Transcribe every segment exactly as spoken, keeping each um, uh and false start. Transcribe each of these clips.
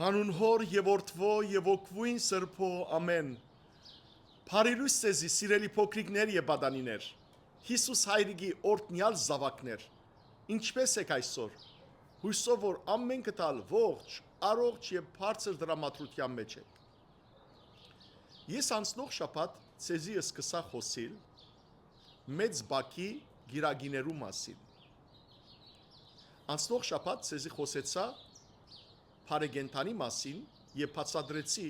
Հանուն Հօր եւ Որդւոյ եւ Հոգւոյն Սրբոյ, ամէն։ Բարի լոյս ձեզի, սիրելի փոքրիկներ եւ պատանիներ։ Յիսուս Հայրիկի օրհնեալ զաւակներ։ Ինչպէս եք այսօր։ Յուսով որ ամէնքդ ալ ողջ, առողջ եւ բարձր դրամատրութեան մէջ եք։ Ես անցնող շաբաթ ձեզի սկսայ խօսիլ մեծ բակի կիրակիներու մասին։ Անցնող շաբաթ ձեզի խօսեցայ բարեկենդանի մասին եւ բացատրեցի,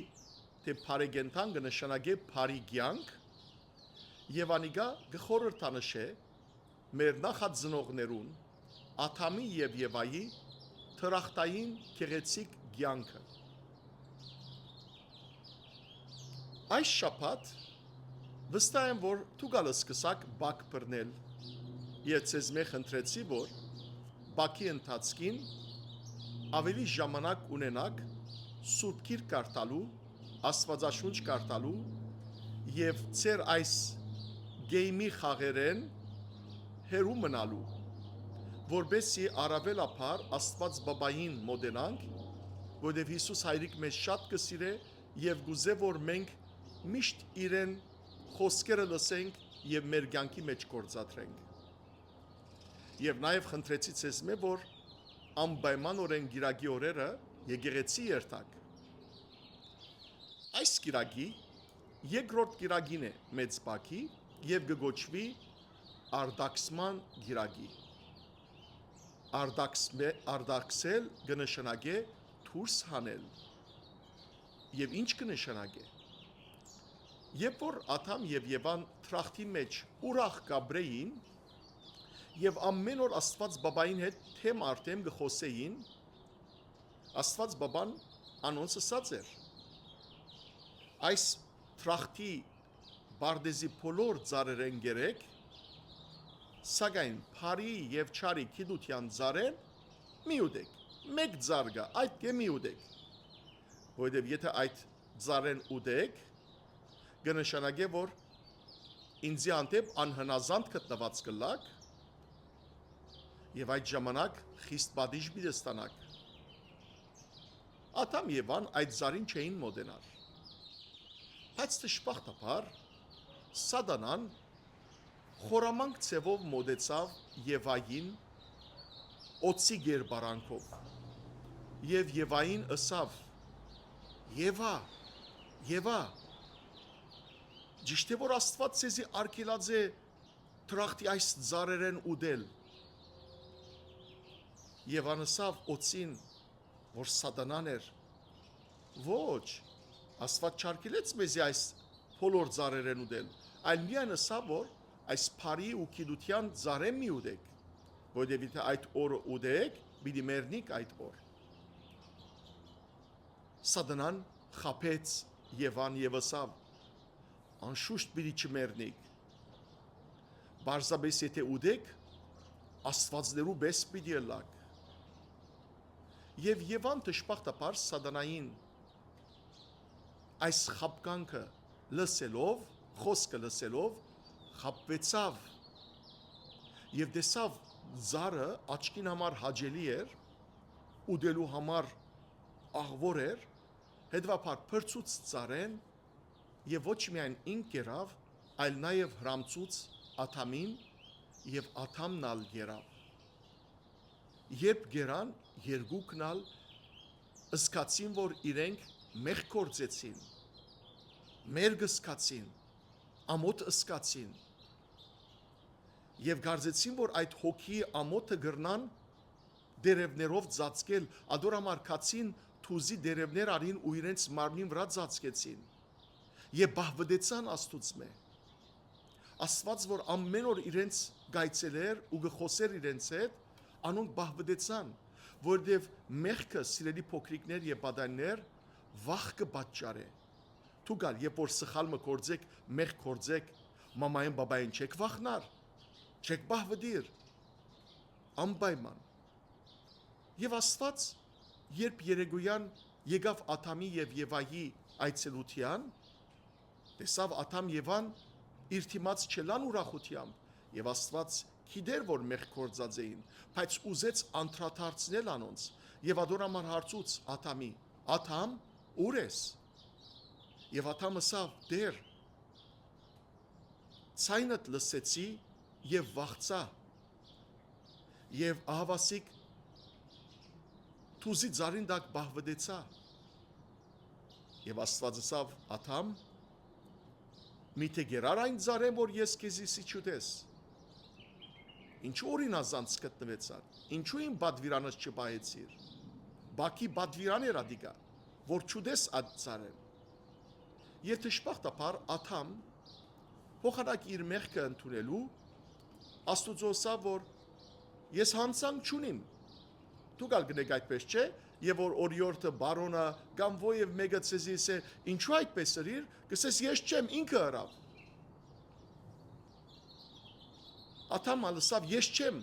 թէ բարեկենդան կը նշանակէ բարի կեանք, եւ անիկա կը խորհրդանշէ մեր նախածնողներուն՝ Ադամի եւ Եվայի, դրախտային գեղեցիկ կեանքը։ Այս շաբաթ վստահ եմ, որ դուք ալ սկսաք բակ բռնել, եւ ձեզմէ խնդրեցի, որ բակի ընթացքին աւելի ժամանակ ունենաք Սուրբ Գիրք կարդալու, Աստուածաշունչ կարդալու եւ ձեր այս գեյմի խաղերէն հեռու մնալու, որպեսզի առաւելաբար Աստուած Բաբային մոտենանք, որովհետեւ Յիսուս Հայրիկ մեզ շատ կը սիրէ եւ կ'ուզէ, որ մենք միշտ իրեն խօսքերը լսենք եւ մեր կեանքի մէջ գործադրենք։ Եւ նաեւ խնդրեցի ձեզմէ, որ անպայմանօրէն կիրակի օրերը եկեղեցի երթաք։ Այս կիրակի երկրորդ կիրակին է մեծ բակի եւ կը կոչուի Արտաքսման կիրակի։ Արտաքսմէ-, արտաքսել կը նշանակէ դուրս հանել։ Եւ ինչ կը նշանակէ։ Երբ որ Ադամ եւ Եվան դրախտի մէջ ուրախ կ'ապրէին եւ ամէն օր Աստուած Բաբային հետ դեմ առ դեմ կը խօսէին, Աստուած Բաբան անոնց ըսած էր. «Այս դրախտի պարտէզի բոլոր ծառերէն կերեք, սակայն բարի եւ չարի գիտութեան ծառէն մի ուտեք։ Մէկ ծառ կայ, այդ կը մի ուտեք, որովհետեւ եթէ այդ ծառէն ուտեք, կը նշանակէ, որ ինծի հանդէպ անհնազանդ գտնուած կ'ըլլաք եւ այդ ժամանակ խիստ պատիժ պիտի ստանաք»։ Ադամ եւ Եվան այդ ծառին չէին մոտենար։ Բայց դժբախտաբար Սատանան խորամանկ ձեւով մոտեցաւ Եվային օծի կերպարանքով եւ Եվային ըսաւ. «Եվա, Եվա, ճիշդ է որ Աստուած ձեզի արգելած է դրախտի այս ծառերէն ուտել»։ Եվան ըսաւ օծին, որ Սատանան էր. «Ոչ, Աստուած չարգելեց մեզի այս բոլոր ծառերէն ուտել, այլ միայն ըսաւ, որ այս բարի ու գիտութեան ծառէն մի ուտեք, որովհետեւ եթէ այդ օրը ուտեք, պիտի մեռնիք այդ օր»։ Սատանան խաբեց Եվան եւ ըսաւ. «Անշուշտ պիտի չմեռնիք։ Պարզապէս եթէ ուտեք, աստուածներու պէս պիտի ըլլաք»։ Եւ Եվան դժբախտաբար Սատանային այս խաբկանքը լսելով, խօսքը լսելով, խաբուեցաւ եւ տեսաւ ծառը աչքին համար հաճելի էր, ուտելու համար աղուոր էր, հետեւաբար փրցուց ծառէն եւ ոչ միայն ինք կերաւ, այլ նաեւ հրամցուց Ադամին, եւ Ադամն ալ կերաւ։ Երբ կերան, երկուքն ալ զգացին, որ իրենք մեղք գործեցին, մերկ զգացին, ամօթ զգացին, եւ կարծեցին, որ այդ հոգիի ամօթը կրնան տերեւներով ծածկել, ադոր համար գացին, թուզի տերեւներ առին ու իրենց մարմնին վրայ ծածկեցին եւ պահպանեցան Աստուծմէ։ Աստուած, որ ամէն օր իրենց կայցելէր ու կը խօսէր իրենց հետ, անոնք պահպանեցան, որովհետեւ մեղքը, սիրելի փոքրիկներ եւ պատանիներ, վախ կը պատճառէ։ Դուք ալ, երբ որ սխալ մը գործէք, մեղք գործէք, մամային, բաբային չէք վախնար, չէք պահպանիր, անպայման։ Եւ Աստուած, երբ երեկոյան եկաւ Ադամի եւ Եվայի այցելութեան, տեսաւ Ադամ Եվան իր դիմաց չելան ուրախութեամբ, եւ Աստուած գիտեր, որ մեղք գործած էին, բայց ուզեց անդրադարձնել անոնց, եւ ադոր համար հարցուց Ադամի. «Ադամ, ո՞ւր ես»։ Եւ Ադամ ըսաւ. «Տէր, ձայնդ լսեցի եւ վախցայ, եւ ահաւասիկ թուզի ծառին տակ պահուտեցայ»։ Եւ Աստուած ըսաւ. «Ադամ, միթէ կերա՞ր այն ծառէն, որ ես քեզի սիջուտես։ Ինչո՞ւ օրինազանց գտնուեցար, ինչո՞ւ իմ պատուիրանս չպահեցիր։ Բակի պատուիրան էր ատիկա, որ չուտես այդ ծառէն»։ Եւ դժբախտաբար Ադամ, փոխանակ իր մեղքը ընդունելու, Աստուծոյ ըսաւ, որ «ես յանցանք չունիմ»։ Դուք ալ կ'ընէք այդպէս, չէ՞։ Եւ որ օրիորդը, բարոնը կամ ովեւ մէկը ձեզի ըսէ. «Ինչո՞ւ այդպէս ըրիր»։ Կ'ըսես. «Ես չեմ, ինքը ըրաւ»։ Ադամ ալ ըսաւ. «Ես չեմ,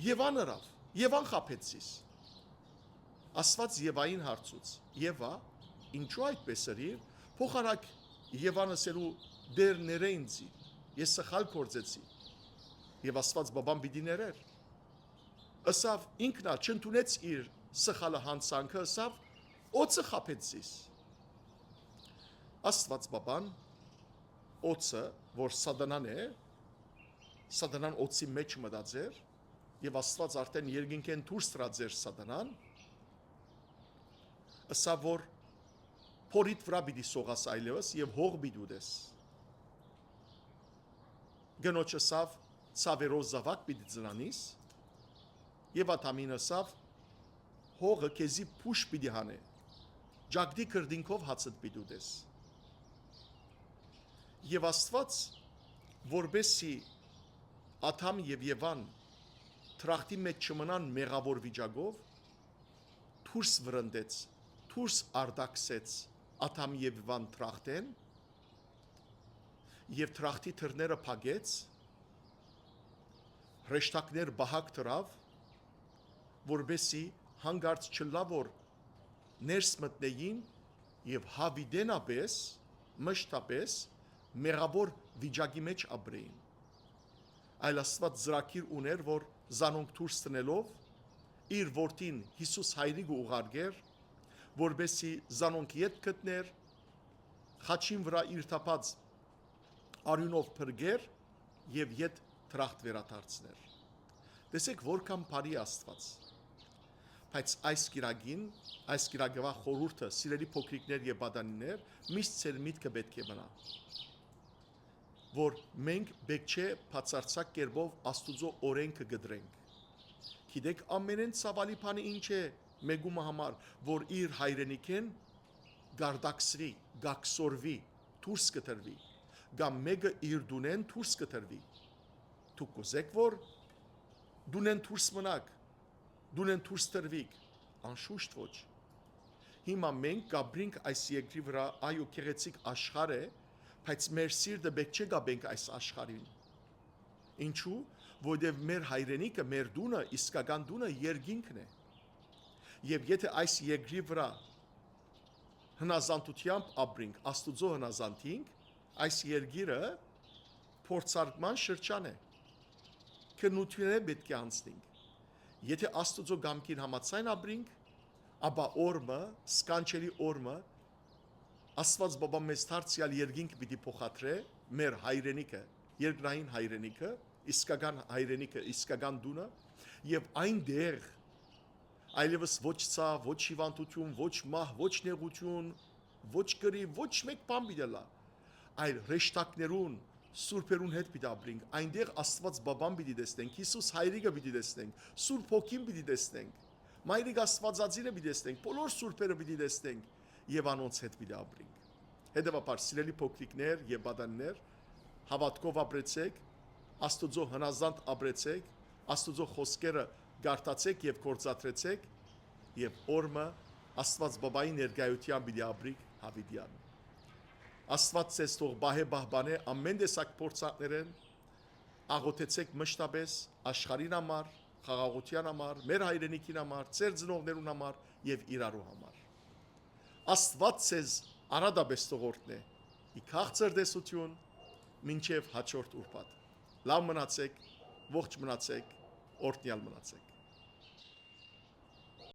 Եվան ըրաւ, Եվան խաբեց զիս»։ Աստուած Եվային հարցուց. «Եվա, ինչո՞ւ այդպէս ըրիր»։ Փոխանակ Եվան ըսելու. «Տէր, ներէ ինծի, ես սխալ գործեցի»։ Եւ Աստուած պապան պիտի ներէր։ Ըսաւ, ինքն ալ չընդունեց իր սխալը, յանցանքը, ըսաւ. «Օձը խաբեց զիս»։ Աստուած պապան, օձը, որ Սատանան է, Սատանան օձի մէջ մտած էր, եւ Աստուած արդէն երկնքէն դուրս դրած էր Սատանան, ըսաւ, որ փորիդ վրայ պիտի սողաս այլեւս եւ հող պիտի ուտես։ Կնոջ ըսաւ. «Ցաւերով զաւակ պիտի ծնանիս»։ Եւ Ադամին ըսաւ. «Հողը քեզի փուշ պիտի հանէ, ճակտի քրտինքով հացդ պիտի ուտես»։ Եւ Աստուած, որպեսզի Ադամ եւ Եվան դրախտի մէջ չմնան մեղաւոր վիճակով, դուրս վռնդեց, դուրս արտաքսեց Ադամ եւ Եվան դրախտէն, եւ դրախտի դռները փակեց, հրեշտակներ պահակ դրաւ, որպեսզի յանկարծ չըլլայ որ ներս մտնէին եւ յաւիտենապէս, մշտապէս մեղաւոր վիճակի մէջ ապրէին։ Այլ Աստուած ծրագիր ունէր, որ զանոնք դուրս տնելով, իր որդին Յիսուս Հայրիկը ուղարկէր, որպեսզի զանոնք ետ գտնէր, խաչին վրայ իր թափած արիւնով փրկէր եւ ետ դրախտ վերադարձներ։ Տեսէք, որքան բարի Աստուած։ Բայց այս կիրակին, այս կիրակի խորհուրդը, սիրելի փոքրիկներ եւ պատանիներ, միշտ ձեր միտքը պէտք է մնայ, որ մենք պէտք չէ բացարձակ կերպով Աստուծոյ օրէնքը կտրենք։ Գիտէք, ամենէն ցաւալի բանը ինչ է մէկու մը համար, որ իր հայրենիքէն կարտաքսուի, կաքսորուի, դուրս կտրուի, կամ մէկը իր տունէն դուրս կտրուի։ Դուք կ'ուզէք, որ տունէն դուրս մնաք, տունէն դուրս տրուիք։ Անշուշտ ոչ։ Հիմա մենք կ'ապրինք այս երկրի վրայ, այո, գեղեցիկ աշխարհ է, բայց մեր սիրտը պէտք չէ կապենք այս աշխարհին։ Ինչու՞։ Որովհետեւ մեր հայրենիքը, մեր տունը, իսկական տունը երկինքն է։ Եւ եթէ այս երկրի վրայ հնազանդութեամբ ապրինք, Աստուծոյ հնազանդինք, այս երկիրը փորձարկման շրջան է, քննութիւնէ պէտք է անցնինք։ Եթէ Աստուծոյ կամքին համաձայն ապրինք, ապա օրը մը, սքանչելի օրը մը, Աստուած Պապան մեզ դարձեալ երկինք պիտի փոխադրէ, մեր հայրենիքը, երկրային հայրենիքը, իսկական հայրենիքը, իսկական տունը, եւ այնտեղ այլեւս ոչ ցաւ, ոչ հիւանդութիւն, ոչ մահ, ոչ նեղութիւն, ոչ կռիւ, ոչ մէկ բան պիտի ըլլայ, այլ հրեշտակներուն, սուրբերուն հետ պիտի ապրինք, այնտեղ Աստուած Պապան պիտի տեսնենք, Յիսուս Հայրիկը պիտի տեսնենք, Սուրբ Հոգին պիտի տեսնենք, Մայրիկ Աստուածածինը պիտի տեսնենք, բոլոր սուրբերը պիտի տեսնենք եւ անոնց հետ պիտի ապրինք։ Հետեւաբար, սիրելի փոքրիկներ եւ պատանիներ, հաւատքով ապրեցէք, Աստուծոյ հնազանդ ապրեցէք, Աստուծոյ խօսքերը կարդացէք եւ գործադրեցէք, եւ օրը մը Աստուած Պապային ներկայութեան պիտի ապրիք յաւիտեան։ Աստուած ձեզ թող պահէ պահպանէ ամէն տեսակ փորձանքներէն, աղօթեցէք մշտապէս աշխարհին համար, խաղաղութեան համար, մեր հայրենիքին համար, ձեր ծնողներուն համար եւ իրարու համար։ Աստուած ձեզ անհատապէս թող օրհնէ, ի քաղցր տեսութիւն, մինչեւ հաջորդ ուրբաթ։ Լաւ մնացէք, ողջ մնացէք, օրհնեալ մնացէք։